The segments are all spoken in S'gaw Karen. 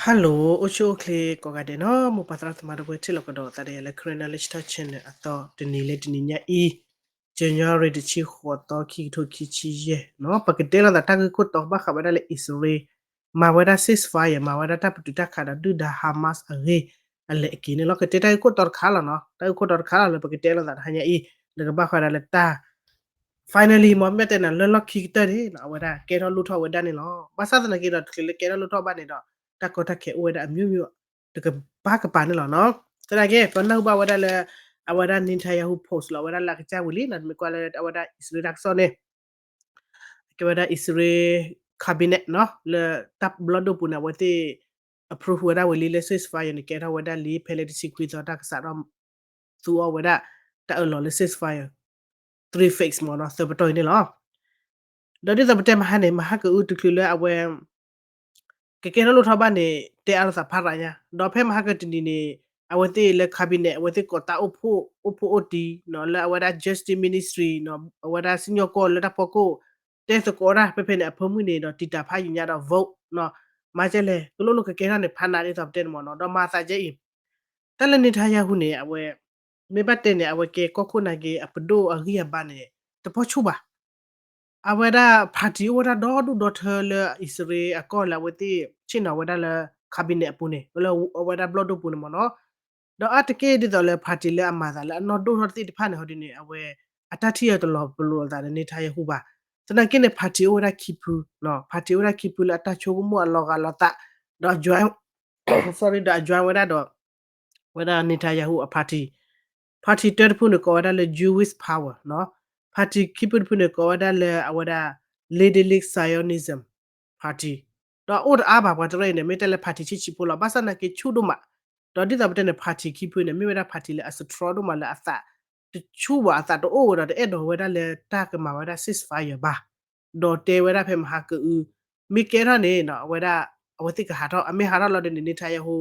Hello အိၣ်ဆူၣ်အိၣ်ချ့ကိးဂၤဒဲးနီၤ, မိၢ်ပၢ်သရၣ်သမါဒီပုၢ်ဝဲၢ် ထံၣ်လိာ်ကဒီးသးဒီးယၤလၢ Karen Knowledge Talk Channel အသီတနံၤလၢတနံၤညါအံၤ, January တဆံဃိးသီ ခံကထိခံဆံယဲၢ်နီၤ, ပကတဲလိာ်သးတၢ်ဂ့ၢ်ခိၣ်တီဘၣ်ဃးဝဲဒၣ်လၢအံၣ်စရ့လး မၤဝဲဒၣ် ceasefire မၤဝဲဒၣ်တၢ်ပတုာ်တၢ်ခးဒီးဒုၣ်ဒါ Hamas အဂ့ၢ်အလဲၤအက့ၤန့ၣ်လီၤ. ကတဲတၢ်ဂ့ၢ်ခိၣ်တီတခါလီၤနီၤ, တၢ်ဂ့ၢ်ခိၣ်တီတခါလီၤလၢပကတဲလိာ်သးတဟါညါအံၤ, လၢကဘၣ်ဃးဒၣ်လၢတၢ် finally မ့ၢ်တဲနၤလၢလီၢ်ခံကတၢၢ်န့ၣ်နီၤ, အဝဲဒၣ်ကဲထီၣ်လိၣ်ထီၣ်ဝဲဒၣ်န့ၣ်လီၤ. ဘၣ်ဆၣ်သနာ်က့ဒီး တချုးလၢကဲထီၣ်လိၣ်ထီၣ်ဘၣ်န့ၣ်ဒီး တၢ်ကီတၢ်ခဲအိၣ်ဝဲဒၣ်အမျိုးမျိုး တကပၤကပၤန့ၣ်လီၤနီၤ. သနာ်က့ ပနၢ်ဟူဘၣ်ဝဲဒၣ်လၢ အဝဲဒၣ် Netanyahu post လီၤ အဝဲဒၣ်လၢအကစၢ်ဝံၤလံနီၤ, မ့ၢ်ကွၢ်လၢအဝဲဒၣ်အံၣ်စရ့လးတၢ်ကစီၣ်န့ၣ် ကဲဝဲဒၣ်အံၣ်စရ့လး cabinet နီၤ, လၢတၢ်ဘျီၣ်ဒိၣ်ပူၤန့ၣ် အဝဲသ့ၣ် approve ဝဲဒၣ်ဝံၤလံလၢ ceasefire န့ၣ် ကဲထီၣ်ဝဲဒၣ်လံ ဖဲလၢတဆံခွံသီတၢ်ကစးထီၣ် သူအီၤဝဲဒၣ် တၢ်အၢၣ်လီၤလၢ ceasefire three phase မ့ၢ်နီၤ, သၢပတီၢ်အံၤန့ၣ်လီၤ. ဒီးဒ်သိးပတဲမဟါန့ၣ် မဟါကအုတချုးလၢအဝဲ ကကဲထီၣ်လိၣ်ထီၣ်ဘၣ်န့ၣ် တဲအါလိာ်သးဖးရၤညါ, ဒီးဖဲမဟါကတနံၤန့ၣ် အဝဲသ့ၣ်လၢ cabinet အဝဲသ့ၣ်ကိးတၢ်အိၣ်ဖှိၣ် အိၣ်ဖှိၣ်အိၣ်တံၢ်နီၤ, လၢအဝဲဒၣ် justice ministry နီၤ, အဝဲဒၣ်စံၣ်ညီၣ်ကွီၢ်လၢတၢ်ဖီခိၣ် တဲသကိးတၢ်ဖဲဖဲန့ၣ် အဖၢမုၢ်န့ၣ်ဒီး တံာ်တာ်ဖးယံာ်ညါဒီး vote နီၤ, မၤကဲလဲၣ် ကလိၣ်လိၣ်ကကဲထီၣ်န့ၣ် ဖးနးဒ်သိးပတဲန့ၣ်မ့ၢ်နီၤ, ဒီးမၤသးကဲအံၤ တၢ်လၢ Netanyahu န့ၣ် အဝဲ မ့ၢ်ဘၣ်တဲန့ၣ် အဝဲကဲကီၢ်ခိၣ်နာ်က့ အပဒိၣ်အဂံၢ်အဘါန့ၣ် တပီၢ်ဆူၣ်ဘၣ်. အဝဲဒၣ် party အိၣ်ဝဲဒၣ်ဒီဒူၣ်ဒီထၢလၢအံၣ်စရ့လးအကီၢ်လၢအဝဲသ့ၣ် ဆ့ၣ်နီၤဝဲဒၣ်လၢ cabinet အပူၤန့ၣ် လၢအဝဲဒၣ်ဘျီၣ်ဒိၣ်ပူၤန့ၣ်မ့ၢ်နီၤ, ဒီးအါတက့ၢ်ဒ်သိးလၢ party လၢအမၤသးလၢအနီၢ်ဒိၣ်ထီၣ်သ့ၣ်တဖၣ်န့ၣ် ဟီဒ်န့ၣ် အဝဲ အတၢ်ထံၣ်အတလီၤပလိာ်အသးဒီး Netanyahu ဘၣ်. သနာ်က့န့ၣ် party အိၣ်ဝဲဒၣ်ခံဖု, party အိၣ်ဝဲဒၣ်ခံဖုလၢအတၢ်ဆိကမိၣ်အလီၤဂာ်လီၤသး ဒီး join sorry ဒီးအ join ဝဲဒၣ်ဒီး ဝဲဒၣ် Netanyahu အ party, party တၢတဖုန့ၣ် ကိးဝဲဒၣ်လၢ Jewish Power နီၤ, party ခံဖုတဖုန့ၣ် ကိးဝဲဒၣ်လၢအဝဲဒၣ် Leaderless Zionism Party, ဒီးအိၣ်တအါဘၣ် ပှၤတရၢအံၤန့ၣ် မ့ၢ်တဲလၢ party ဆံးဆံးဖိလီၤ. ဘၣ်ဆၣ်သနာ်က့ဆူၣ်ဒိၣ်မး, ဒီးဒ်သိးပတဲန့ၣ် party ခံဖုန့ၣ် မ့ၢ်ဝဲဒၣ် party လၢအ strong ဒိၣ်မးလၢအသး တဆူၣ်ဘၣ် အသးတအိၣ်ဝဲဒီး တအဲၣ်ဒိးဝဲဒၣ်လၢတၢ်ကမၤဝဲဒၣ် ceasefire ဘၣ်, ဒီးတဲဝဲဒၣ်ဖဲမဟါကအု မ့ၢ်ကဲထီၣ်န့ၣ် အဝဲဒၣ် အဝဲသ့ၣ်ကဟးထီၣ်, အမ့ၢ်ဟးထီၣ်လီၤဒီးန့ၣ် Netanyahu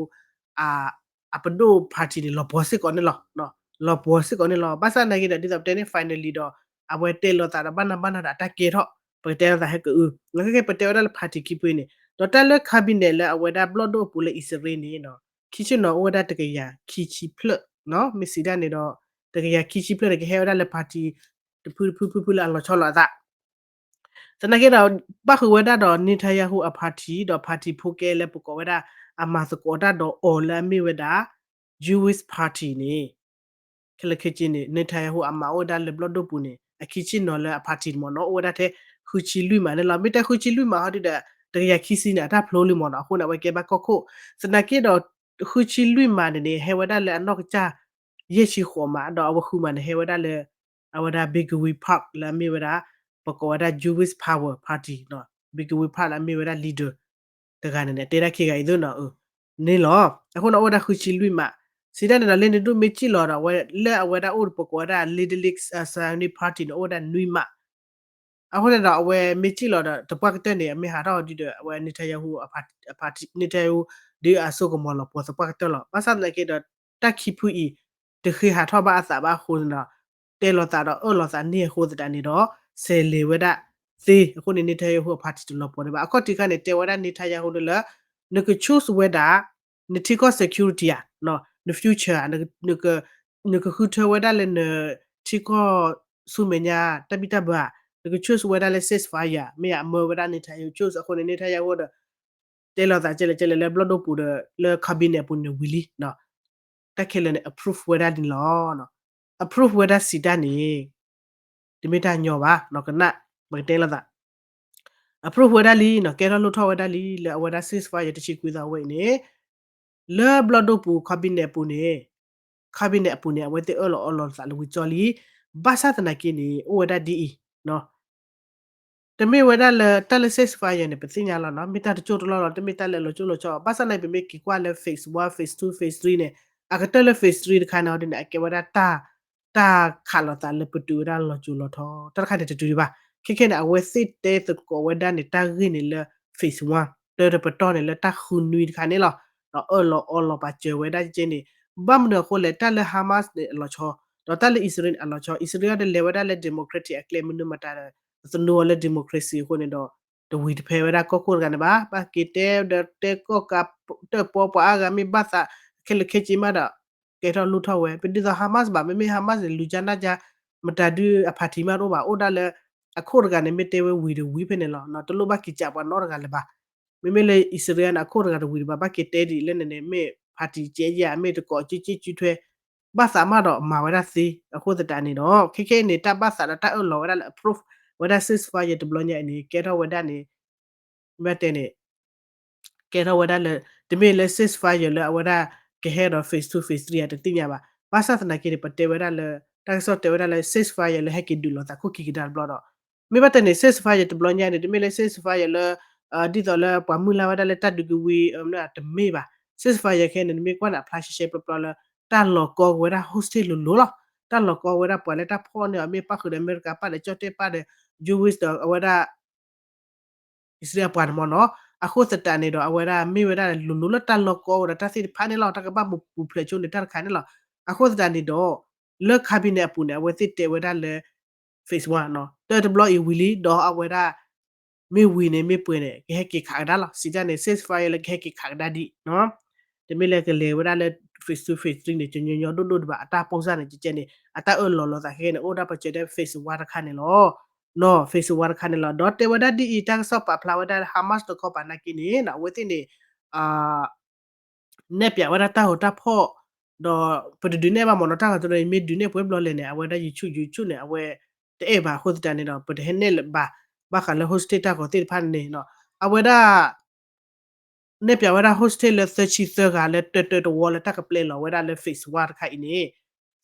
အပဒိၣ် party န့ၣ် လီၤပှီၤစ့ၢ်ကီးန့ၣ်လီၤ. လီၤပှီၤစ့ၢ်ကီးန့ၣ်လီၤ. ဘၣ်ဆၣ်သနာ်က့ဒီး ဒ်သိးပတဲန့ၣ် finally ဒီး အဝဲတဲလိာ်သးဒီးဘၣ်နၢ်ဘၣ်နၢ်ဒီးအတၢ်ကဲထီၣ်, ပကတဲလိာ်သးဟဲကအု, ခဲကဲပတဲဝဲဒၣ်လၢ party ခံဖုန့ၣ် ဒီးတၢ်လၢ cabinet လၢအဝဲဒၣ်ဘျီၣ်ဒိၣ်အပူၤလၢအံၣ်စရ့လးန့ၣ် ခံဆ့ၣ်နီၤအိၣ်ဝဲဒၣ်တကယၤခံဆံဖျၢၣ်, မ့ၢ်စံးဒၣ်န့ၣ်ဒီး တကယၤခံဆံဖျၢၣ်န့ၣ် ကဟဲဝဲဒၣ်လၢ party တဖုတဖုဖုဖုလၢအလီၤဆီလိာ်အသး သနာ်က့ဒီး ဘၣ်ဃုာ်ဝဲဒၣ်ဒီး Netanyahu အ party ဒီး party ဖိကဲလၢပကိးဝဲဒၣ် အမၤသကိးတၢ်ဒီးအီၤလၢအမ့ၢ်ဝဲဒၣ် Jewish Party န့ၣ် ခဲလၢာ်ခဲဆ့န့ၣ် Netanyahu အမၤအိၣ်ဝဲဒၣ်လၢဘျီၣ်ဒိၣ်ပူၤန့ၣ် အခံဆ့ၣ်နီၤလၢအ party မ့ၢ်နီၤ အိၣ်ဝဲဒၣ်ထဲဃုဆံလွံၢ်မးန့ၣ်လီၤ. မ့ၢ်တဲဃုဆံလွံၢ်မးဟီဒ်ဒီး တကယၤခံဆံန့ၣ် အတၢ်ဖျိလံမ့ၢ်နီၤ. အဃိန့ၣ် အဝဲကဲဘၣ်ကီၢ်ခိၣ် သနာ်က့ဒီး ဃုဆံလွံၢ်မးန့ၣ်န့ၣ် ဟဲဝဲဒၣ်လၢအနီၢ်ကစၢ် ယဲၢ်ဆံဃိးမး ဒီးအဝဲဃုမးန့ၣ် ဟဲဝဲဒၣ်လၢ အဝဲဒၣ် Bigwin Park လၢအမ့ၢ်ဝဲဒၣ် ပကိးဝဲဒၣ် Jewish Power Party နီၤ Bigwin Park လၢအမ့ၢ်ဝဲဒၣ် leader တဂၤန့ၣ်န့ၣ် တဲဒၣ်ခံဂၤအံၤသ့ၣ်နီၤ န့ၣ်လီၤ. အဃိန့ၣ် အိၣ်ဝဲဒၣ်ဃုဆံလွံၢ်မး စံးဒၣ်န့ၣ်ဒီး လၢနဒိၣ်မ့ၢ်စံၣ်လီၤဒီး လၢအဝဲဒၣ်အိၣ်ပကိးဝဲဒၣ် Leaderless Zionist Party န့ၣ် အိၣ်ဝဲဒၣ်နွံမး အဃိန့ၣ်ဒီး အဝဲမ့ၢ်စံၣ်လီၤဒီး တပှၢ်ကတၢၢ်န့ၣ် အမ့ၢ်ဟးထီၣ်ဒ်ဒီး အဝဲ Netanyahu အ party, Netanyahu ဒ်အစိကမီၤလီၤပှီၤသပှၢ်ကတၢၢ်လီၤ. ဘၣ်ဆၣ်သနာ်က့ဒီး တၢ်ခံဖုအံၤ တဃ့ဟးထီၣ်ဘၣ်အသးဘၣ်အဃိန့ၣ်ဒီး တဲလိာ်သးဒီးအၢၣ်လီၤသးန့ၢ်အဃိသတးန့ၣ်ဒီး ဆဲးလဲၤဝဲဒၣ်သ့. အဃိန့ၣ် Netanyahu အ party တလီၤပှီၤဒံးဘၣ်. အခီၣ်ထံးခါန့ၣ် တဲဝဲဒၣ် Netanyahu န့ၣ်လၢ နက choose ဝဲဒၣ် နထံကီၢ် security ဧါ, န future ဧါ, နကဃုထၢဝဲဒၣ်လၢနထံကီၢ်ဆူမဲာ်ညါတၢ်ဘံၣ်တၢ်ဘၢဧါ, နက choose ဝဲဒၣ်လၢ ceasefire ဧါ, မ့ၢ်ဧါ, မၢဝဲဒၣ် Netanyahu choose အဃိန့ၣ် Netanyahu ဒီး တဲလိာ်သးကဲလဲၣ်ကဲလဲၣ်လၢဘျီၣ်ဒိၣ်ပူၤဒီး လၢ cabinet အပူၤန့ၣ်ဝံၤလံ တၢ်ခဲလၢာ်န့ၣ် approve ဝဲဒၣ်န့ၣ်လီၤ. approve ဝဲဒၣ်စံးတၢ်န့ၣ် တမ့ၢ်တၢ်ညီဘၣ် နီၢ်ကနၣ် ပကတဲလိာ်သး approve ဝဲဒၣ်လံနီၤ ကဲထီၣ်လိၣ်ထီၣ်ဝဲဒၣ်လံ လၢအဝဲဒၣ် ceasefire တဆံခွံသီဝဲအံၤန့ၣ် လၢဘျီၣ်ဒိၣ်ပူၤ cabinet အပူၤန့ၣ် cabinet အပူၤန့ၣ် အဝဲသ့ၣ်အၢၣ်လီၤအီလီၤသးလၢဝံၤကၠီလံ ဘၣ်ဆၣ်သနာ်က့န့ၣ် အိၣ်ဝဲဒၣ်ဒ်အံၤ တမ့ၢ်ဝဲဒၣ်လၢတၢ်လၢ ceasefire န့ၣ် ပသ့ၣ်ညါလီၤနီၤ မ့ၢ်တၢ်တကၠိၢ်တလီၢ်လီၤ တမ့ၢ်တၢ်လၢလီၤကၠိၢ်လီၤကၠီ ဘၣ်ဆၣ်န့ၣ် ပမ့ၢ်က့ၤကွၢ်လၢ phase one phase two phase three န့ၣ် အကတၢၢ်လၢ phase three တခါန့ၣ် ဟီဒ်န့ၣ် အကဲဝဲဒၣ်တၢ် တၢ်ခးလိာ်သးလၢပတုာ်ဝဲဒၣ်လီၤစိၤလီၤထီ တၢ်တခါန့ၣ်တတုၤဒံးဘၣ် ခဲခဲန့ၣ် အဝဲသ့ၣ်တဲသကိးဝဲဒၣ်န့ၣ် တၢ်ဂ့ၢ်န့ၣ်လၢ phase one တၢတပတီၢ်န့ၣ်လၢတၢ်ဃုနွံတခါန့ၣ်လီၤ ဒီးအၢၣ်လီၤအီလီၤပာ်စၢၤဝဲဒၣ်ကဲန့ၣ် ဘၣ်မနုၤအဃိလဲၣ် တၢ်လၢ Hamas န့ၣ်အလီၤဆီ ဒီးတၢ်လၢအံၣ်စရ့လးန့ၣ်အလီၤဆီ အံၣ်စရ့လးဒီးလဲၤဝဲဒၣ်လၢ democratic အကျဲမနုၤမတၤဒီး အသနူအီၤလၢ democracy အဃိန့ၣ်ဒီး တဝံၤတဖဲဝဲဒၣ်ကီၢ်ခိၣ်တဂၤန့ၣ်ဘၣ် ဘၣ်က့ၤတဲဒီးတဲကီၢ်ကး တၢၣ်ပီပှၤအါဂၤမ့ၢ်ဘၣ်သး ခဲလၢာ်ခဲဆ့မးဒီး ကဲထီၣ်လိၣ်ထီၣ်ဝဲ ပဒ်သိး Hamas ဘၣ် မ့မ့ၢ် Hamas န့ၣ် လူၤကၠါနၢ်ကၠါ မတၤဒုးအ party မးတအိၣ်ဘၣ် အိၣ်ဒၣ်လၢ အခိၣ်တဂၤန့ၣ် မ့ၢ်တဲဝဲဝံၤဒီးဝံၤဖဲန့ၣ်လီၤ. တလိၣ်ဘၣ်က့ၤကးပှၤနီတဂၤလၢၤဘၣ်. မ့မ့ၢ်လၢအံၣ်စရ့လးန့ၣ် အခိၣ်တဂၤတဝံၤတဘၣ် ဘၣ်က့ၤတဲဒ်လဲၣ်န့ၣ်န့ၣ် မ့ၢ် party ကဲယဲၢ် မ့ၢ်တကိးကၠူကၠူထွဲ ဘၣ်သးမးဒီးမၤဝဲဒၣ်သ့ အဃိသတးန့ၣ်ဒီး ခဲခဲအံၤန့ၣ် တၢ်ဘၣ်သးဒီးတၢ်အၢၣ်လီၤဝဲဒၣ်လၢ approve ဝဲဒၣ် ceasefire တဘျီညါအံၤန့ၣ် ကဲထီၣ်ဝဲဒၣ်န့ၣ် ဘၣ်တဲန့ၣ် ကဲထီၣ်ဝဲဒၣ်လၢ တမ့ၢ်လၢ ceasefire လၢအဝဲဒၣ် ကဟဲဒီး phase two phase three တသ့ၣ်ညါဘၣ်. ဘၣ်ဆၣ်သနာ်က့န့ၣ် ပတဲဝဲဒၣ်လၢ တၢ်ကစီၣ်တဲဝဲဒၣ်လၢ ceasefire လၢဟဲက့ၤဒုးလိာ်သးခိၣ်ခံကဒါတဘျီဒီး မ့ၢ်ဘၣ်တဲန့ၣ် ceasefire တဘျီညါန့ၣ် တမ့ၢ်လၢ ceasefire လၢ ဒ်သိးလၢပှၤမုၢ်လၢ်ဝဲဒၣ်လၢတၢ်ဒုးကဝံၤ တမ့ၢ်ဘၣ်. ceasefire ခဲန့ၣ် နမ့ၢ်ကွၢ်န့ၣ် အဖျါရှဲရှဲပျီပျီလၢ တၢ်လီၤကီဝဲဒၣ် hostage လိၤလိၤလီၤ. တၢ်လီၤကီဝဲဒၣ်ပှၤလၢတၢ်ဖီၣ်န့ၢ်အီၤ မ့ၢ်ပၣ်ဃုာ်ဒီးအမဲရကၤပၣ်ဒီး ကၠီၣ်တဲၣ်ပၣ်ဒီး Jewish ဒီးအဝဲဒၣ် အံၣ်စရ့လးပှၤန့ၣ်မ့ၢ်နီၤ. အဃိသတးန့ၣ်ဒီး အဝဲဒၣ်မ့ၢ်ဝဲဒၣ်လိၤလိၤလၢတၢ်လီၤကီဝဲဒီးတၢ်သ့ၣ်တဖၣ်န့ၣ်လီၤ. တၢ်ကဘၣ်ပူၤဖျဲးဆိန့ၣ် တၢ်တခါန့ၣ်လီၤ. အဃိသတးန့ၣ်ဒီး လၢ cabinet အပူၤန့ၣ် အဝဲသ့ၣ်တဲဝဲဒၣ်လၢ phase one နီၤ တၢတဘျီအံၤဝံၤလံ ဒီးအဝဲဒၣ် မ့ၢ်ဝံၤန့ၣ် မ့ၢ်ပှဲၤန့ၣ် ကဟဲက့ၤခးကဒါလီၤ. စံးတၢ်န့ၣ် ceasefire လၢကဟဲက့ၤခးကဒါဒံး တမ့ၢ်လၢကလဲၤဝဲဒၣ်လၢ phase two phase three န့ၣ် ကညီညီဒိၣ်ဒိၣ်ဒံးဘၣ် အတၢ်ပိၢ်စၢ်န့ၣ် ကကဲန့ၣ် အတၢ်အၢၣ်လီၤလိာ်သးခဲခဲန့ၣ် အိၣ်ဒၣ်ပစၢၤဒဲး phase one တခါန့ၣ်လီၤ. နီၤ phase one တခါန့ၣ်လီၤ. ဒီးတဲဝဲဒၣ်ဒ်အံၤ တၢ်ကစီၣ်ပာ်ဖျါဝဲဒၣ် Hamas တခီပၤနာ်က့န့ၣ် အဝဲသ့ၣ်န့ၣ် နဲၣ်ပၠးဝဲဒၣ်တၢ်ဂီၤတၢ်ဖီၣ် ဒီးပတဒုးနဲၣ်ဘၣ်မ့ၢ်နီၤ တၢ်ဂီၤတရၢအံၤ မ့ၢ်ဒုးနဲၣ်ပှဲၤဘျီလဲၣ်န့ၣ် အဝဲဒၣ် YouTube YouTube န့ၣ် အဝဲတအဲၣ်ဘၣ်အဃိသတးန့ၣ်ဒီး ပတဟဲနဲၣ်လၢၤဘၣ် ဘၣ်ဃးလၢ hostage တၢ်ဂီၤသ့ၣ်တဖၣ်န့ၣ်နီၤ အဝဲဒၣ် နဲၣ်ပၠးဝဲဒၣ် hostage လၢသၢဆံသၢဂၤလၢတၢတၢတဝီလၢတၢ်ကပျဲလီၤဝဲဒၣ်လၢ phase one တခါအံၤန့ၣ်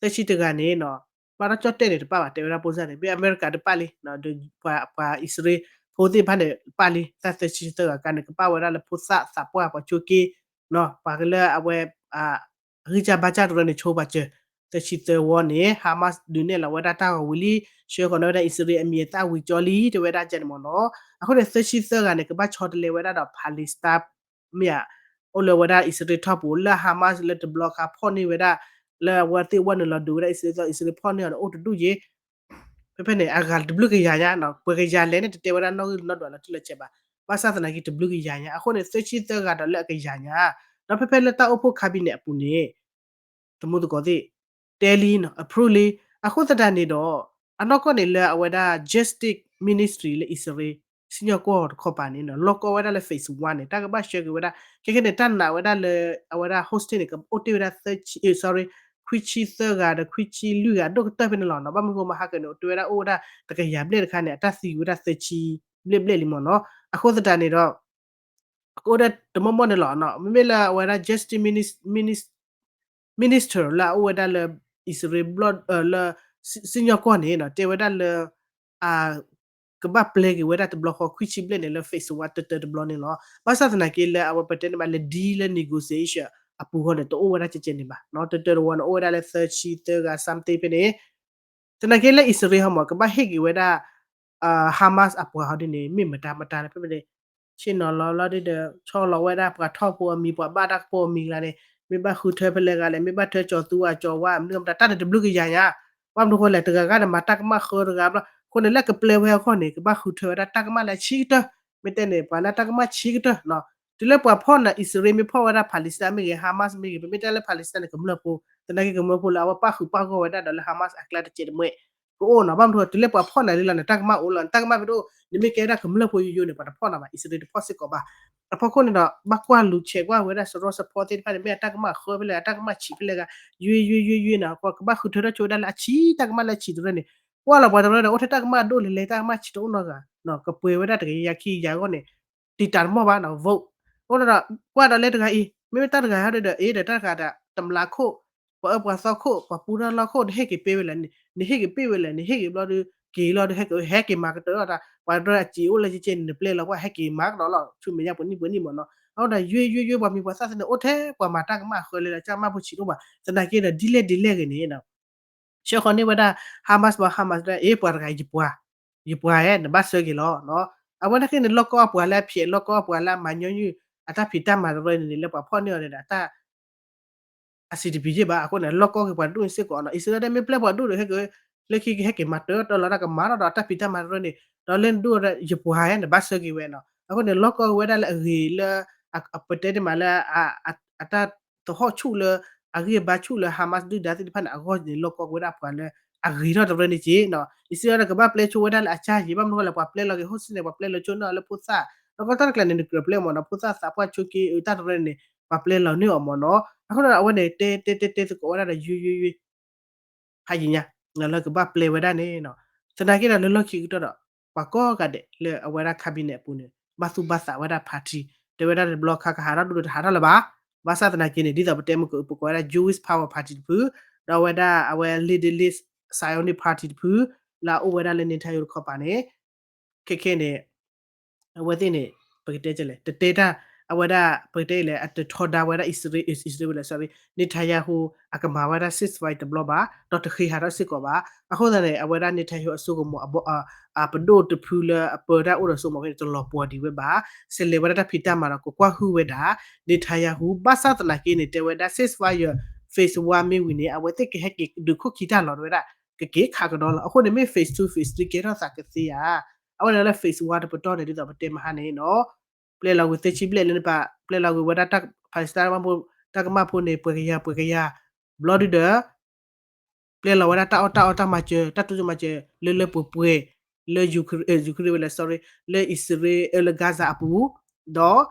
သၢဆံတဂၤန့ၣ်နီၤ ဘၣ်တၢ်ကၠီၣ်တဲၣ်န့ၣ်တပၢ်ဘၣ် တဲဝဲဒၣ်ပိၢ်စၢ်န့ၣ် မ့ၢ်အမဲရကၤတပၢ်လံ ဒီးပှၤ ပှၤအံၣ်စရ့လးဖိသ့ၣ်တဖၣ်န့ၣ်ပၢ်လံ တၢ်သၢဆံသၢဂၤကါန့ၣ် ကဘၣ်ဝဲဒၣ်လၢဖိသၣ်သးပှၢ်ပှၤဆိက့ ပှၤကလၢအဝဲ အဂံၢ်စၢ်ဘါစၢ်တရၢန့ၣ် ဆိပာ်စၢၤ သၢဆံသၢဝီန့ၣ် Hamas ဒုးနဲၣ်လီၤဝဲဒၣ်တၢ်ဂီၤဝံၤလံ ဆှၢဃီၤန့ၢ်ဝဲဒၣ်အံၣ်စရ့လးအမံၤအသၣ်ဝံၤကၠီလံ တဲဝဲဒၣ်ကဲန့ၣ်မ့ၢ်နီၤ အဃိန့ၣ် သၢဆံသၢဂၤန့ၣ် ကဘၣ်ဆီတလဲဝဲဒၣ်ဒီး Palestine မ့ၢ်ဧါ အိၣ်လၢဝဲဒၣ်အံၣ်စရ့လးထီၣ်ပူၤ လၢ Hamas လၢတဘျီခါဖီၣ်န့ၢ်ဝဲဒၣ် လၢအဝဲသ့ၣ်ဝဲနုာ်လီၤဒုးဝဲဒၣ်အံၣ်စရ့လး အံၣ်စရ့လးဖီၣ်န့ၢ်အီၤန့ၣ် အိၣ်တဒူၣ်ယဲ ဖဲဖဲန့ၣ် အဂၤတဘျုးကယၤညါနီၤ ပှဲၤကယၤလဲၣ်န့ၣ် တတဲဝဲဒၣ်နီၣ်ဂံၢ်နီၣ်ဒွးလီၤတံၢ်လီၤဆဲးဘၣ် ဘၣ်ဆၣ်သနာ်က့တဘျုးကယၤညါ အဃိန့ၣ် သၢဆံသၢဂၤဒီးလၢအကယၤညါ ဒီးဖဲဖဲလၢတၢ်အိၣ်ဖှိၣ် cabinet အပူၤန့ၣ် သမူသကိးသ့ၣ် တဲလံနီၤ approve လံ အဃိသတးန့ၣ်ဒီး အနီၢ်ကီၢ်န့ၣ်လၢအဝဲဒၣ် Justice Ministry လၢအံၣ်စရ့လး စံၣ်ညီၣ်ကွီၢ်တခီပၤန့ၣ်နီၤ လီၢ်ကီဝဲဒၣ်လၢ phase one န့ၣ် တၢ်ကဘၣ်ဆှၢက့ၤဝဲဒၣ် ခဲခဲန့ၣ် တၢ်နာ်ဝဲဒၣ်လၢ အဝဲဒၣ် hostage န့ၣ် ကအိၣ်တ့ၢ်ဝဲဒၣ် sorry ခွံဆံသၢဂၤဒီးခွံဆံလွံၢ်ဂၤ ဒိၣ်ကတၢၢ်ဖဲန့ၣ်လီၤနီၤ ဘၣ်မနုၤဃိမဟါကၢၤန့ၣ် အိၣ်တ့ၢ်ဝဲဒၣ်အိၣ်ဝဲဒၣ်တကယၤဘျဲၣ်တခါန့ၣ် အတၢ်သံဝဲဒၣ်သၢဆံဘျဲၣ်ဘျဲၣ်လံမ့ၢ်နီၤ အဃိသတးန့ၣ်ဒီး ကအိၣ်ဒၣ်တမီၢ်မီၢ်န့ၣ်လီၤနီၤ မ့မ့ၢ်လၢအဝဲဒၣ် Justice Minis- Minis- Minister လၢအအိၣ်ဝဲဒၣ်လၢ အံၣ်စရ့လးဘျီၣ် လၢ စံၣ်ညီၣ်ကွီၢ်န့ၣ်နီၤ တဲဝဲဒၣ်လၢ အ ကဘၣ်ပျဲက့ၤဝဲဒၣ်တဘျီဃီ ခွံဆံဘျဲၣ်န့ၣ် လၢ phase one တၢတၢတဘျီန့ၣ်လီၤ. ဘၣ်ဆၣ်သနာ်က့လၢအဝဲပတဲန့ၣ်ဘၣ်လၢ deal လၢ negotiation အပူၤဃီန့ၣ် တအိၣ်ဝဲဒၣ်ကဲကဲန့ၣ်ဘၣ်နီၤ တၢတၢတဝီန့ၣ် အိၣ်ဝဲဒၣ်လၢသၢဆံသၢဂၤ something ဖဲန့ၣ် သနာ်က့လၢအံၣ်စရ့လးဟီမး ကဘၣ်ဟ့ၣ်က့ၤဝဲဒၣ် Hamas အပှၤဟီဒ်န့ၣ် မ့ၢ်မတၤမတၤန့ၣ် ဖဲဖဲန့ၣ် ဆ့ၣ်နီၤလီၤလီၤဒ်ဒီး ဆီလီၤဝဲဒၣ်ပှၤထီၣ်ဖိအမံၤ ပှၤဘၣ်တၢ်ကပိာ်အမံၤကျါန့ၣ် မ့ၢ်ဘၣ်ဃုထၢဖဲလဲၣ်ဂၤလဲၣ် မ့ၢ်ဘၣ်ထၢကၠီၤသူအကၠီၤဝါ မနုၤမတၤ တၢ်န့ၣ်တဘျုးကယၤညါ ဘၣ်မနုၤဃိလဲၣ် တဂၤဂၤန့ၣ် မၤတၢ်ကမၣ်ဃၢတဂၤဘျီ အဃိန့ၣ် လၢကပျဲဝဲအဂီၢ်န့ၣ် ကဘၣ်ဃုထၢဝဲဒၣ်တၢ်ကမၣ်လၢအဆံးကတၢၢ် မ့ၢ်တဲန့ၣ် ပှၤလၢတၢ်ကမၣ်ဆံးကတၢၢ်နီၤ တုၤလၢပှၤဖီၣ်န့ၣ် အံၣ်စရ့လးမ့ၢ်ဖီၣ်ဝဲဒၣ် Palestine မ့ၢ်ဂ့ၤ Hamas မ့ၢ်ဂ့ၤ ပမ့ၢ်တဲလၢ Palestine န့ၣ် ကမျၢၢ်ဖိ သနာ်က့ကမျၢၢ်ဖိလၢအဝဲပၣ်ဃုာ်ပၣ်ဂီၢ်ဝဲဒၣ်ဒီးလၢ Hamas အကျါတစဲးတမှဲ ကအိၣ်နီၤ ဘၣ်မနုၤ တုၤလၢပှၤဖီၣ်န့ၣ်လံလီၤန့ၣ် တၢ်ကမၣ်အိၣ်လီၤ တၢ်ကမၣ်ဖဲတအိၣ် နမ့ၢ်ကဲဝဲဒၣ်ကမျၢၢ်ဖိယိယိန့ၣ် ပှၤတဖီၣ်နၤဘၣ် အံၣ်စရ့လးတဖီၣ်စ့ၢ်ကီးဘၣ် အဖီခိၣ်န့ၣ်ဒီး ဘၣ်ကွၢ်လူၤဆဲးကွၢ်ဝဲဒၣ်စရီစဖီသ့ၣ်တဖၣ်န့ၣ် မ့ၢ်အတၢ်ကမၣ်ဃၢဖဲလဲၣ် အတၢ်ကမၣ်ဆံးဖဲလဲၣ်ဂၤ ယွ့ယွ့ယွ့ယွ့နီၤ ကဘၣ်ဃုထၢထီၣ်ဆိဝဲဒၣ်လၢအဆံး တၢ်ကမၣ်လၢအဆံးတရၢန့ၣ် ကွၢ်လီၤပှၤတရၢဒီး အိၣ်ထဲတၢ်ကမၣ်ဒိၣ်လဲၣ်လဲၣ် တၢ်ကမၣ်ဆံးတအိၣ်နီတဂၤ ကပှဲၤဝဲဒၣ်တကယၤခံကယၤအဂီၢ်န့ၣ် တံာ်တာ်တမီၢ်ဘၣ်နီၤ vote အဃိဒီး ကွၢ်ဒီးလၢတဂၤအံၤ မ့မ့ၢ်တၢ်တဂၤဟီဒီး အ့ဒီးတၢ်တဂၤဒီး တမျးခိၣ် ပှၤအၢပှၤသီခိၣ် ပှၤပူထီၣ်လီၢ်ခိၣ် နဟ့ၣ်က့ၤပ့ၢ်ဝဲလဲၣ် နဟ့ၣ်က့ၤပ့ၢ်ဝဲလဲၣ် နဟ့ၣ်က့ၤဘျီဒီး က့ၤလီၤဒီး ဟဲက့ၤ ဟဲက့ၤမၤကတၢၢ်လီၤတၢ် ပှၤတရၢအစံးအိၣ်လၢကကဲန့ၣ် နပျဲလီၤကွၢ် ဟဲက့ၤမၤကဒီးလီၤ ဆူမဲာ်ညါပှဲၤနံၣ်ပှဲၤနံၣ်မ့ၢ်နီၤ အဃိဒီး ယွ့ယွ့ယွ့ ပှၤမံၤပှၤသၣ်သ့ၣ်န့ၣ် အိၣ်ထဲပှၤမၤတၢ်ကမၣ်အဃၢလဲၣ် တၢ်ကမၣ်ဖိဆံးတအိၣ်ဘၣ် သနာ်က့ဒီး ဒ်လဲၣ်ဒ်လဲၣ်ဂ့ၤန့ၣ် ဆှၢဃီၤန့ၢ်ဝဲဒၣ် Hamas ဘၣ် Hamas ဒၣ် အ့ ပှၤတဂၤ ယပှၤ ယပှၤဧဲ နဘၣ်ဆှၢက့ၤလီၤနီၤ အဝဲနာ်က့န့ၣ် လီၢ်ကီအပှၤလၢအဖျဲး လီၢ်ကီအပှၤလၢအမၤညီနုၢ် အတၢ်ဖံးတၢ်မၤတရၢန့ၣ်န့ၣ် လၢပှၤဖီၣ်န့ၢ်အီၤန့ၣ်ဒီး အတၢ် အစံးတပံၤယ့ၢ်ဘၣ် အဃိန့ၣ် လီၢ်ကီက့ၤပှၤတဒူၣ်န့ၣ်စ့ၢ်ကီးနီၤ အံၣ်စရ့လးဒၣ်မ့ၢ်ပျဲပှၤဒူၣ်ဒီး ဟဲက့ၤ လၢခံကဟဲက့ၤမၤတၢၢ်တၢၢ်လီၤ တၢ်ကမၤထီၣ်ဒီးတၢ်ဖံးတၢ်မၤတရၢန့ၣ် ဒီးလၢနဒူၣ်ဒီး ယပှၤဧဲ နဘၣ်ဆှၢက့ၤဝဲနီၤ အဃိန့ၣ် လီၢ်ကီက့ၤဝဲဒၣ်လၢအဂ့ၤလၢ ပတဲန့ၣ်မးလၢ အတၢ်သဟီၣ်ဆူၣ်လၢ အဂံၢ်အဘါဆူၣ်လၢ Hamas ဒုၣ်ဒါသ့ၣ်တဖၣ်န့ၣ် အဂီၢ်န့ၣ် လီၢ်ကီၢ်ကဝဲဒၣ်ပှၤလၢ အဂ့ၤထီၣ်တရၢန့ၣ်က့နီၤ. အံၣ်စရ့လးဒီးကဘၣ်ပျဲဆိဝဲဒၣ်လၢအကၢ်ယံၤ ဘၣ်မနုၤဃိလဲၣ် ပှၤပျဲလီၤက့ၤ Hosni န့ၣ် ပှၤပျဲလီၤဆိန့ၢ်အီၤလၢဖိသၣ် ဒီးကီၢ်တၢ်တကျါန့ၣ် နကြၢးပျဲမ့ၢ်နီၤ ဖိသၣ်သးပှၢ်ဆိက့ တၢ်တရၢန့ၣ် ပှၤပျဲလီၤန့ၢ်အီၤမ့ၢ်နီၤ. အဃိန့ၣ်ဒီး အဝဲန့ၣ်တဲတဲတဲတဲသကိးဝဲဒၣ်ဒီး ယွံယွံယွံ ဖးယံၤညါ လၢကဘၣ်ပျဲဝဲဒၣ်န့ၣ်နီၤ. သနာ်က့ဒီးလၢလီၢ်ခံကတၢၢ်ဒီး ပှၤကိးဂၤဒဲးလၢအဝဲဒၣ် cabinet အပူၤန့ၣ် ဘၣ်သူၣ်ဘၣ်သးဝဲဒၣ် party တဲဝဲဒၣ်တဘျီခါကဟးထီၣ်ဒိၣ်ဒီးတဟးထီၣ်လၢၤဘၣ်. ဘၣ်ဆၣ်သနာ်က့န့ၣ် ဒ်သိးပတဲမုၢ်ကအိၣ် ပကိးဝဲဒၣ် Jewish Power Party တဖု ဒီးအဝဲဒၣ်အဝဲ Leaderless Zionist Party တဖု လၢအအိၣ်ဝဲဒၣ်လၢ Netanyahu တခီပၤန့ၣ် ခဲခဲန့ၣ် အဝဲသ့ၣ်န့ၣ် ပကတဲလဲၣ် တတဲတၢ် အဝဲဒၣ် ပကတဲလဲၣ် အတထီဒါဝဲဒၣ် အံၣ်စရ့လး အံၣ်စရ့လးဝဲလဲၣ် sorry Netanyahu အကမၤဝဲဒၣ် ceasefire တဘျီဘၣ် ဒီးတဃ့ဟးထီၣ်စ့ၢ်ကီးဘၣ်. အဃိသတးန့ၣ် အဝဲဒၣ် Netanyahu အစိကမီၤ အပဒိၣ်တဖုလၢအပၢတၢ်အိၣ်ဒီးစိကမီၤဖဲန့ၣ် တလီၤပှီၤဒံးဝဲဘၣ်. ဆဲးလဲၤဝဲဒၣ်တၢ်ဖံးတၢ်မၤဒီး ကကွၢ်ဟုၣ်ဝဲဒၣ် Netanyahu ဘၣ်ဆၣ်သနာ်က့န့ၣ် တဲဝဲဒၣ် ceasefire phase one မ့ၢ်ဝံၤန့ၣ် အဝဲသ့ၣ်ကဟဲက့ၤဒုးခိၣ်ခံတၢ်လီၤဝဲဒၣ် ကက့ၤခးကဒီးလီၤ. အဃိန့ၣ်မ့ၢ် phase two phase three ကဲထီၣ်သးကသ့ဧါ. အဝဲန့ၣ်လၢ phase one တပတီၢ်န့ၣ် ဒ်သိးပတဲမဟါန့ၣ်နီၤ ပျဲလီၤကွံာ်သၢဆံဘျဲၣ်လၢနပာ် ပျဲလီၤကွံာ်ဝဲဒၣ် Palestine တၢ်ကမၣ်ဖိန့ၣ် ပှဲၤကယၤ ပှဲၤကယၤ ဘျီဒုဒီး ပျဲလီၤဝဲဒၣ်တၢ်အီၣ်တၢ်အီတၢ်မၤစၢၤ တၢ်တိစၢၤမၤစၢၤ လၢလၢပှဲၤပှဲၤ လၢ Ukraine ဝဲလဲၣ် sorry လၢအံၣ်စရ့လး လၢ Gaza အပူၤ ဒီး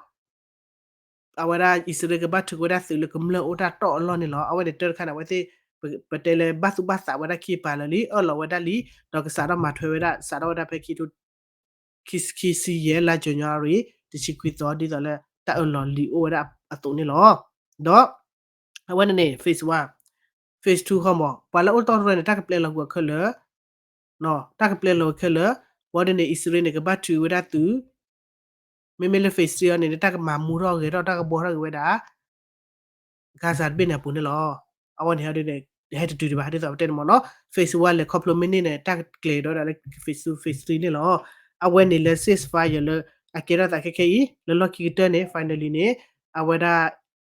အဝဲဒၣ်အံၣ်စရ့လးကဘၣ်ထုးကွံာ်ဝဲဒၣ်သုးလၢကမျၢၢ်အိၣ်တၢ်တီၢ်အလီၢ်န့ၣ်လီၤ. အဝဲန့ၣ်တၢ်တခါန့ၣ် အဝဲသ့ၣ် ပတဲလၢဘၣ်သူၣ်ဘၣ်သးဝဲဒၣ်ခံပာ်လၢာ်လံ အၢၣ်လီၤဝဲဒၣ်လံ ဒီးကစးထီၣ်မၤထွဲဝဲဒၣ် စးထီၣ်ဝဲဒၣ်ဖဲခံထိ ခံဆံယဲၢ် လါ January တဆံခွံသီ ဒ်သိးလၢတၢ်အၢၣ်လီၤလံၤအိၣ်ဝဲဒၣ်အသိးန့ၣ်လီၤ. ဒီး အဝဲန့ၣ်န့ၣ် phase one phase two ဃီမး ပှၤလၢအိၣ်တီၢ်တရၢန့ၣ် တၢ်ကပျဲလီၤကွံာ်အီၤခဲလၢာ် တၢ်ကပျဲလီၤဝဲခဲလၢာ် ဝံၤဒ်န့ၣ် အံၣ်စရ့လးန့ၣ် ကဘၣ်ထုးဝဲဒၣ်သုး မ့မ့ၢ်လၢ phase three အံၤန့ၣ် တၢ်ကမၤမူထီၣ်ဂဲၤထီၣ် တၢ်ကဘှီထီၣ်က့ၤဝဲဒၣ် Gaza တဘ့ၣ်န့ၣ်အပူၤန့ၣ်လီၤ. အဝဲန့ၣ်ဟီဒ်န့ၣ် ဟဲတတုၤဒံးဘၣ် ဒ်သိးပတဲန့ၣ်မ့ၢ်နီၤ phase one လဲၤခီဖျိမ့ၢ်န့ၢ်န့ၣ် တၢ်ကကျဲၤဒီးဒၣ်လၢ phase two phase three န့ၣ်လီၤ. အဝဲန့ၣ်လၢ ceasefire လၢ အကဲထီၣ်သးခဲခဲအံၤ လၢလီၢ်ခံကတၢၢ်န့ၣ် finally န့ၣ် အဝဲဒၣ်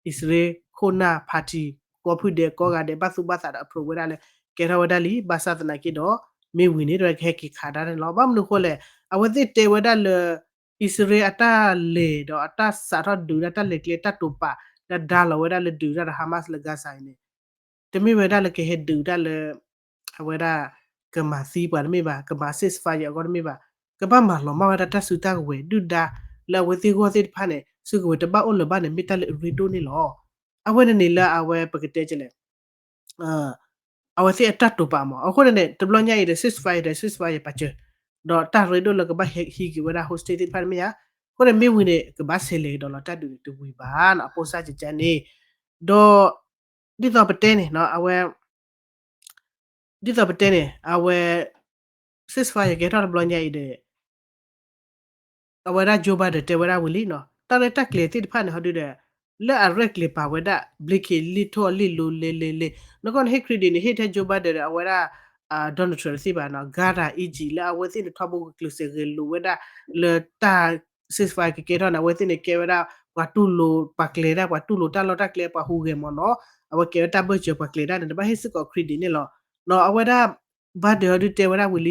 အံၣ်စရ့လးခိၣ်နၢ် party ကိးဖုဒဲးကိးဂၤဒဲး ဘၣ်သူၣ်ဘၣ်သးဒီး approve ဝဲဒၣ်လၢ ကဲထီၣ်ဝဲဒၣ်လံ ဘၣ်ဆၣ်သနာ်က့ဒီး မ့ၢ်ဝံၤန့ၣ် တဝဲကဟဲက့ၤခးတၢ်န့ၣ်လီၤ. ဘၣ်မနုၤအဃိလဲၣ် အဝဲသ့ၣ်တဲဝဲဒၣ်လၢ အံၣ်စရ့လးအတၢ်လဲၤဒီးအတၢ်စးထီၣ်ဒုးတၢ် တၢ်လဲၤကျဲတၢ်တိာ်ပာ် တၢ်ဒါလီၤဝဲဒၣ်လၢဒုးတၢ်ဒီး Hamas လၢ Gaza အံၤန့ၣ် တမ့ၢ်ဝဲဒၣ်လၢကဟဲဒုးတၢ်လၢ အဝဲဒၣ် ကမၤသံပှၤတမ့ၢ်ဘၣ် ကမၤ ceasefire အဂီၢ်တမ့ၢ်ဘၣ် ကဘၣ်မၤလီၤမၢ်ဝဲဒၣ်တၢ်စုတၢ်ကဝဲၤဒုၣ်ဒါ လၢအဝဲသ့ၣ်ဂီၢ်သ့ၣ်တဖၣ်န့ၣ် စုကဝဲၤတဘၣ်အိၣ်လၢၤဘၣ်န့ၣ် မ့ၢ်တၢ်လၢအရ့ဒိၣ်န့ၣ်လီၤ. အဝဲန့ၣ်န့ၣ်လၢအဝဲပကတဲလဲၣ် အဝဲသ့ၣ်အတၢ်တိာ်ပာ်မး အဃိန့ၣ်န့ၣ် တဘျီညါအံၤဒီး ceasefire ဒီး ceasefire ပာ်စၢၤ ဒီးတၢ်ရ့ဒိၣ်လၢကဘၣ်ဟံးက့ၤဝဲဒၣ် hostage သ့ၣ်တဖၣ်တမ့ၢ်ဧါ. အဃိန့ၣ်မ့ၢ်ဝံၤန့ၣ် ကဘၣ်ဆဲးလဲၤကဒီးလီၤတၢ်ဒုးန့ၣ်တဝံၤဘၣ်နီၤ အပိစၢ်ကကန့ၣ် ဒီး ဒ်သိးပတဲန့ၣ် အဝဲ ဒ်သိးပတဲန့ၣ် အဝဲ ceasefire ကဲထီၣ်တဘျီညါအံၤဒီး အဝဲဒၣ် Joe Biden တဲဝဲဒၣ်ဝံၤလံနီၤ တၢ်ရဲၣ်တၢ်ကျဲၤသ့ၣ်တဖၣ်န့ၣ် ဟီဒုဒီး လၢအရဲၣ်ကျဲၤပာ်ဝဲဒၣ် ဘျ့က့ၤလံၣ်ထီၣ်လံၣ်လိၤလဲၤလဲၤလဲၤ နကီၢ်န့ၣ် ဟ့ၣ် credit န့ၣ် ဟ့ၣ်ထဲ Joe Biden ဒီး အဝဲဒၣ် Donald Trump တသ့ဘၣ်နီၤ Qatar Egypt လၢအဝဲသ့ၣ်န့ၣ် ထီဘိကကျိၤစဲးဂဲၤလိာ်ဝဲဒၣ် လၢတၢ် ceasefire ကကဲထီၣ်န့ၣ် အဝဲသ့ၣ်န့ၣ် ကဲဝဲဒၣ် ပှၤတူၢ်လိာ်ပှၤကျဲၤဒၣ် ပှၤတူၢ်လိာ်တၢ်လီၢ်တၢ်ကျဲ ပှၤဟူးဂဲၤမးနီၤ အဝဲကဲဝဲတၢ်ဘၢၣ်စၢၤပှၤကျဲၤဒၣ်န့ၣ် တဘၣ်ဟ့ၣ်စ့ၢ်ကီး credit န့ၣ်လီၤ. နီၤ အဝဲဒၣ် Biden ဟီဒုတဲဝဲဒၣ်ဝံၤ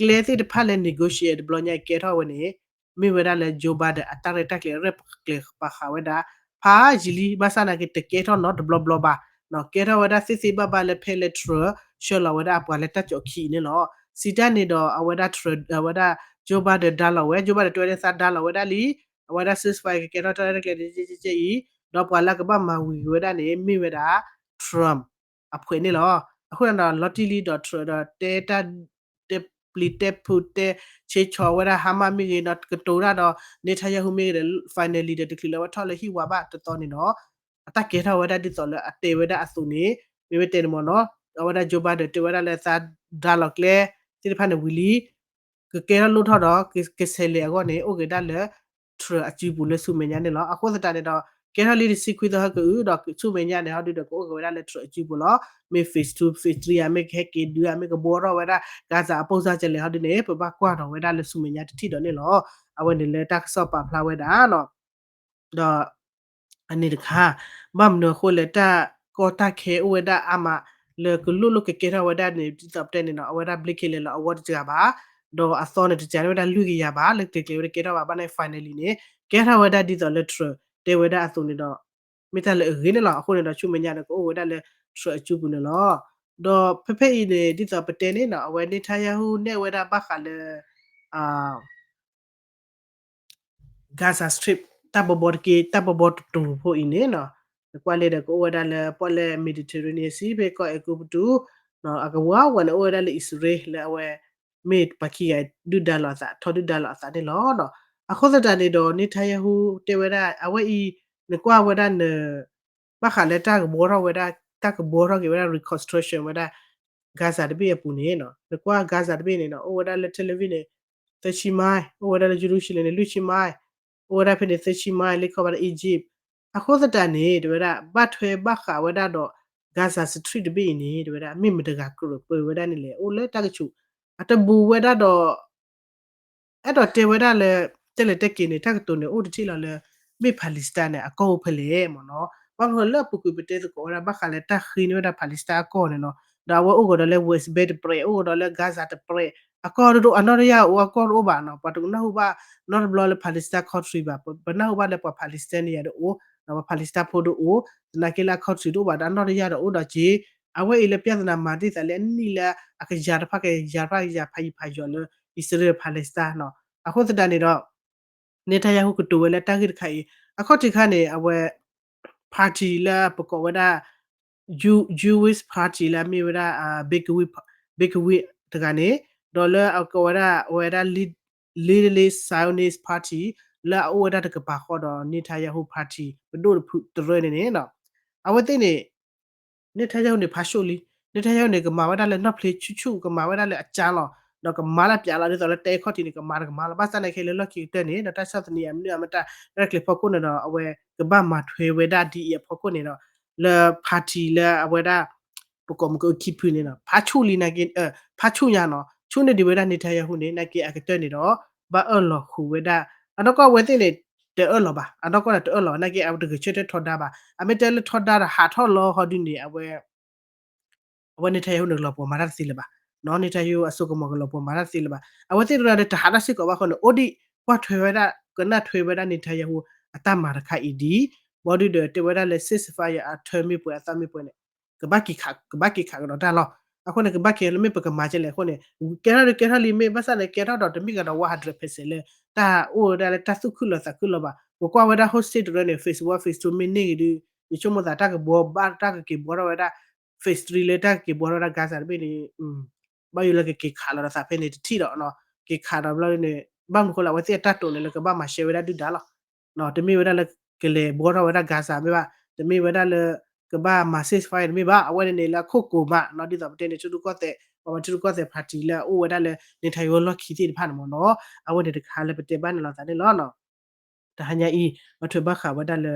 လံ ကျဲသ့ၣ်တဖၣ်လၢ negotiate တဘျီညါအံၤကဲထီၣ်ဝဲန့ၣ် မ့ၢ်ဝဲဒၣ်လၢ Joe Biden အတၢ်ရဲၣ်တၢ်ကျဲၤ ရဲၣ်ကျဲၤပာ်ဃာ်ဝဲဒၣ် ဖးယံာ်လံ ဘၣ်ဆၣ်သနာ်က့ တကဲထီၣ်နီတဘျီဘျီဘၣ် ကဲထီၣ်ဝဲဒၣ်သ့ၣ်သ့ၣ်ဘၣ်ဘၣ်လၢဖဲလၢ Trump ဆှၢလီၤဝဲဒၣ်အပှၤလၢတၢ်ကၠီၣ်ခံန့ၣ်လီၤ. စံးတၢ်န့ၣ်ဒီး အဝဲဒၣ် Trump အဝဲဒၣ် Joe Biden ဒါလီၤဝဲ Joe Biden တဲဝဲဒၣ်သးဒါလီၤဝဲဒၣ်လံ အဝဲဒၣ် ceasefire ကကဲထီၣ်တၢ်ရဲၣ်တၢ်ကျဲၤတကဲကဲအံၤ ဒီးပှၤလၢကဘၣ်မၤဝံၤက့ၤဝဲဒၣ်န့ၣ် မ့ၢ်ဝဲဒၣ် Trump အဖှဲးန့ၣ်လီၤ. အဃိန့ၣ်ဒီး လီၤတံၢ်လံဒီး Trump ဒီးတဲတၢ် တဲပျံၤတဲဖုးတဲဆ့ဆီဝဲဒၣ် Hamas မ့ၢ်ဂ့ၤဒီး ကတိၤတၢ်ဒီး Netanyahu မ့ၢ်ဂ့ၤဒီး finally ဒီးတချုးလၢအဝဲထီၣ်လၢဟံၣ်ဝါဘၣ်တသီန့ၣ်ဒီး အတၢ်ကဲထီၣ်ဝဲဒၣ်ဒ်သိးလၢအတဲဝဲဒၣ်အသိးန့ၣ် မ့ၢ်ဝဲတဲန့ၣ်မ့ၢ်နီၤ အဝဲဒၣ် Joe Biden တဲဝဲဒၣ်လၢသးဒါလီၤကျဲသ့ၣ်တဖၣ်န့ၣ်ဝံၤလံ ကကဲထီၣ်လိၣ်ထီၣ်ဒီး ကဆဲးလဲၤအဂီၢ်န့ၣ် အိၣ်က့ၤဒၣ်လၢ Trump အစုပူၤလၢဆူမဲာ်ညါန့ၣ်လီၤ. အဃိသတးန့ၣ်ဒီး ကဲထီၣ်လံတဆံခွံသီဟဲကအုဒီး ဆူမဲာ်ညါန့ၣ် ဟီဒုဒီး ကအိၣ်က့ၤဝဲဒၣ်လၢ Trump အစုပူၤလီၤ. မ့ၢ် phase two phase three ဧါ မ့ၢ်ကဟဲက့ၤဒုးဧါ မ့ၢ်ကဘှီထီၣ်ဝဲဒၣ် Gaza အပိၢ်စၢ်ကလဲာ်ဟီဒုန့ၣ် ပဘၣ်ကွၢ်ထီၣ်ဝဲဒၣ်လၢဆူမဲာ်ညါတထံၣ်ဒီးန့ၣ်လီၤ. အဝဲန့ၣ်လၢတၢ်ကစီၣ်ပာ်ဖျါဝဲဒၣ်နီၤ ဒီး အန့ၣ်တခါ ဘၣ်မနုၤအဃိလဲၣ် တၢ်ကီတၢ်ခဲအိၣ်ဝဲဒၣ်အါမး လၢကလိၣ်လိၣ်ကကဲထီၣ်ဝဲဒၣ်န့ၣ် ဒ်သိးပတဲန့ၣ်နီၤ အဝဲဒၣ် ဘျ့က့ၤ လဲၤလီၤအဝီတစှၤဘၣ် ဒီးအသီန့ၣ်တစှၤန့ၢ်ဝဲဒၣ်လွံၢ်ကယၤဘၣ် လၢတကျဲၤဝဲဒၣ်ကဲထီၣ်ဘၣ် ဘၣ်န့ၣ် finally န့ၣ် ကဲထီၣ်ဝဲဒၣ်ဒ်သိးလၢ Trump တဲဝဲဒၣ်အသိးန့ၣ်ဒီး မ့ၢ်တၢ်လၢအဂ့ၤန့ၣ်လီၤ. အဃိန့ၣ်ဒီးဆူမဲာ်ညါဒီးကအိၣ်ဝဲဒၣ်လၢ Trump အစုပူၤန့ၣ်လီၤ. ဒီးဖဲဖဲအံၤန့ၣ် ဒ်သိးပတဲန့ၣ်နီၤ အဝဲ Netanyahu နဲၣ်ဝဲဒၣ်ဘၣ်ဃးလၢ Gaza Strip တၢ်ဘီဘီတက့ၢ် တၢ်ဘီဘီတတူၢ်ဖိအံၤန့ၣ်နီၤ နကွၢ်လၢဒီးကအိၣ်ဝဲဒၣ်လၢပှၢ်လၢ Mediterranean Sea ဖဲကီၢ်အဲၤကူပတူး အကဝီၤဝဲန့ၣ် အိၣ်ဝဲဒၣ်လၢအံၣ်စရ့လး လၢအဝဲ မ့ၢ်ပှၤခံဂၤဒုၣ်ဒါလိာ်အသး ထီဒုၣ်ဒါလိာ်အသးန့ၣ်လီၤ. အဃိသတးန့ၣ်ဒီး Netanyahu တဲဝဲဒၣ် အဝဲအံၤ နကွၢ်ဝဲဒၣ်န ဘၣ်ဃးလၢတၢ်ကဘှီထီၣ်ဝဲဒၣ် တၢ်ကဘှီထီၣ်က့ၤဝဲဒၣ် reconstruction ဝဲဒၣ် Gaza တဘ့ၣ်အပူၤန့ၣ်နီၤ နကွၢ် Gaza တဘ့ၣ်န့ၣ်နီၤ အိၣ်ဝဲဒၣ်လၢ Tel Aviv န့ၣ် သၢဆံ mile အိၣ်ဝဲဒၣ်လၢ Jerusalem န့ၣ် လွံၢ်ဆံ mile အိၣ်ဝဲဒၣ်ဖဲန့ၣ် သၢဆံ mile လၢခီဘၣ်လၢ Egypt အဃိသတးန့ၣ် တဲဝဲဒၣ် ဘၣ်ထွဲဘၣ်ဃးဝဲဒၣ်ဒီး Gaza Strip တဘ့ၣ်အံၤန့ၣ် တဲဝဲဒၣ် မ့ၢ်မတဂၤကြၢးပၢဝဲဒၣ်န့ၣ်လဲၣ် အိၣ်လၢတၢ်ကဆူး အတဘူးဝဲဒၣ်ဒီး အဲၣ်ဒိးတဲဝဲဒၣ်လၢ တဲလဲၤတဲက့ၤန့ၣ် တၢ်ကတိၤန့ၣ် အိၣ်တထံၣ်လီၤလၢ မ့ၢ် Palestine န့ၣ် အကီၢ်အိၣ်ဖဲလဲၣ်မ့ၢ်နီၤ. ဘၣ်မနုၤလၢအပူၤကွံာ်ပတဲသကိးဝဲဒၣ် ဘၣ်ဃးလၢတၢ်ဃ့န့ၢ်ဝဲဒၣ် Palestine အကီၢ်န့ၣ်နီၤ ဒီးအဝဲအိၣ်ကဒီးလၢ West Bank တပြဲး အိၣ်ကဒီးလၢ Gaza တပြဲး အကီၢ်တဒိၣ် အနီၣ်တယၢ်အိၣ်အကီၢ်တအိၣ်ဘၣ်နီၤ. ပှၤတနၢ်ဟူဘၣ်နီတဘျီလၢ Palestine country ဘၣ် ပနၢ်ဟူဘၣ်လၢပှၤ Palestine န့ၣ်ယၤတအိၣ် ဒီးပှၤ Palestine ဖိတအိၣ် သနာ်က့လၢအ country တအိၣ်ဘၣ်ဒီးအနီၣ်တယၢ်ဒီးအိၣ်ဒီးက့ၤ အဝဲအံၤလၢ ပြဿနာ မၤသ့ၣ်သးလၢအနံၣ်လၢအကယၤတဖၣ်ကယၤတဖၣ်ကယၤဖးယံၤဖးယီၤလၢ အံၣ်စရ့လး Palestine နီၤ. အဃိသတးန့ၣ်ဒီး Netanyahu ကတိၤဝဲလၢတၢ်ဂ့ၢ်တခါအံၤ အခီၣ်ထံးခါန့ၣ် အဝဲ party လၢပကိးဝဲဒၣ် Jew- Jewish party လၢအမ့ၢ်ဝဲဒၣ် Begin Begin တဂၤန့ၣ် ဒီးလၢအကိးဝဲဒၣ် အဝဲဒၣ် Leaderless Zionist Party လၢအအိၣ်ဝဲဒၣ်တကပၤဃီဒီး Netanyahu party ပဒိၣ်တဖုတရၢန့ၣ်န့ၣ် အဝဲသ့ၣ်န့ၣ် Netanyahu န့ၣ် ဖးဆူၣ်လံ Netanyahu န့ၣ် ကမၤဝဲဒၣ်လၢနီၣ်ဖျ့ဆူၣ်ဆူၣ် ကမၤဝဲဒၣ်လၢအကၠါလီၤ ဒီးကမၤလၢပၠးလီၤ ဒ်သိးလၢတဲအခီၣ်ထံးန့ၣ် ကမၤတကမၤလီၤ ဘၣ်ဆၣ်သနာ်က့လၢလီၢ်ခံကတၢၢ်န့ၣ် ဒီးတၢ်ဆီၣ်သနံးအမနုၤအမတၢ် ရဲၣ်ကျဲၤဖီခိၣ်န့ၣ်ဒီး အဝဲကဘၣ်မၤထွဲဝဲဒၣ်ဒ်အံၤအဖီခိၣ်န့ၣ်ဒီး လၢ party လၢအဝဲဒၣ် ပကိးမုၢ်ကအိၣ်ခံဖုန့ၣ်ဒီး ဖးဆူၣ်လံနာ်က့ ဖးဆူၣ်ညါနီၤ ဆူၣ်န့ၢ်ဒံးဝဲဒၣ် Netanyahu န့ၣ် နာ်က့အကတၢၢ်န့ၣ်ဒီး ဘၣ်အၢၣ်လီၤဃုာ်ဝဲဒၣ် အနီၢ်ကီၢ်အဝဲသ့ၣ်န့ၣ် တအၢၣ်လီၤဘၣ် အနီၢ်ကီၢ်ဒီးတအၢၣ်လီၤဘၣ် နာ်က့အဝဲတဂဲၤဆၢထၢၣ်ထီဒါဘၣ် အမ့ၢ်တဲလၢထီဒါဒီးဟးထီၣ်လီၤဟီဒုန့ၣ် အဝဲ အဝဲ Netanyahu န့ၣ် ကလီၤပှီၢ်မၤတၢ်တသ့လၢၤဘၣ် နီၤ Netanyahu အစိကမီၤကလီၤပှီၢ်မၤတၢ်တသ့လၢၤဘၣ် အဝဲသ့ၣ်တရၢန့ၣ် တဟးတၢ်စ့ၢ်ကီးဘၣ်ဃိန့ၣ် အိၣ်ဒံး ကွၢ်ထွဲဝဲဒၣ် ကနၣ်ထွဲဝဲဒၣ် Netanyahu အတၢ်မၤတခါအံၤဒ် ဘီဒုဒီးတဲဝဲဒၣ်လၢ ceasefire အ term မ့ၢ်ပှဲၤ အသီမ့ၢ်ပှဲၤန့ၣ် ကဘၣ်က့ၤခး ကဘၣ်က့ၤခးကဒီးတၢ်လီၤ အဃိန့ၣ် ကဘၣ်က့ၤလၢမ့ၢ်ပကမၤကဲလဲၣ်အဃိန့ၣ် ကဲထီၣ်ဒုးကဲထီၣ်လံ မ့ၢ်ဘၣ်ဆၣ်န့ၣ် ကဲထီၣ်ဒီးတမ့ၢ်ကဒီး one hundred percent လၢ တၢ်အိၣ်ဝဲဒၣ်လၢတၢ်သူၣ်ခုၣ်လီၤသးခုၣ်လီၤဘၣ် ပကွၢ်ဝဲဒၣ် hostage တရၢန့ၣ် phase one phase two မ့ၢ်န့ၢ်ဂ့ၤဒုး ယဆိကမိၣ်သးတၢ်ကဘှီဘၣ်တၢ်ကက့ၤဘှီထီၣ်ဝဲဒၣ် phase three လၢတၢ်ကက့ၤဘှီထီၣ်ဝဲဒၣ် Gaza တဘ့ၣ်န့ၣ် ဘၣ်ယိၣ်လၢကက့ၤခးလီၤဒီးသးဖဲန့ၣ်တထံၣ်ဒီး က့ၤခးဒီးဘျီန့ၣ် ဘၣ်မနုၤဃိလၢအဝဲသ့ၣ်အတၢ်တိာ်န့ၣ်လၢကဘၣ်မၤရှဲဝဲဒၣ်ဒုၣ်ဒါလီၤ တမ့ၢ်ဝဲဒၣ်လၢကလဲၤဘှီထီၣ်ဝဲဒၣ် Gaza မ့ၢ်ဘၣ် တမ့ၢ်ဝဲဒၣ်လၢ ကဘၣ်မၤ ceasefire တမ့ၢ်ဘၣ် အဝဲန့ၣ်န့ၣ်လၢအခိၣ်ကိၤမး ဒ်သိးပတဲန့ၣ် ထံရူၢ်ကီၢ်သဲး ပှၤမၤထံရူၢ်ကီၢ်သဲး party လၢအအိၣ်ဝဲဒၣ်လၢ Netanyahu လီၢ်ခံသ့ၣ်တဖၣ်န့ၣ်မ့ၢ်နီၤ အဝဲန့ၣ်တခါလၢပတဲဘၣ်န့ၣ်လီၤသးန့ၣ်လီၤ တဟါညါအံၤ ဘၣ်ထွဲဘၣ်ဃးဝဲဒၣ်လၢ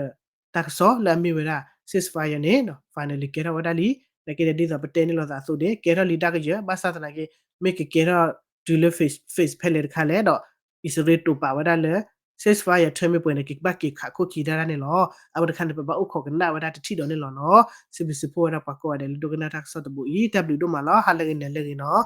တၢ်ကစီၣ်လၢအမ့ၢ်ဝဲဒၣ် ceasefire န့ၣ် finally ကဲထီၣ်ဝဲဒၣ်လံ နာ်က့ဒီးဒ်သိးပတဲန့ၣ်လီၤသးအသိးန့ၣ် ကဲထီၣ်လံဒၣ်ကယၢၤ ဘၣ်ဆၣ်သနာ်က့ မ့ၢ်ကကဲထီၣ်တုၤလၢ phase ဖဲလဲၣ်တခါလဲၣ်ဒီး အံၣ်စရ့လးတိာ်ပာ်ဝဲဒၣ်လၢ ceasefire term မ့ၢ်ပှဲၤန့ၣ် ကဘၣ်က့ၤခးခိၣ်ခံဒၣ်ဒၣ်န့ၣ်လီၤ အဝဲတခါန့ၣ် ပဘၣ်အိၣ်ခိးကနၣ်ဝဲဒၣ်တထံၣ်ဒီးန့ၣ်လီၤနီၤ စံးဘျုးစံးဖှိၣ်ဝဲဒၣ်ပှၤကိးဂၤဒဲးလၢဒိကနၣ်တၢ်ကစီၣ်တဘိအံၤ တၢ်ဘျုးဒိၣ်မးလီၤ ဟါလၢဂ့ၤနၤလၢဂ့ၤနီၤ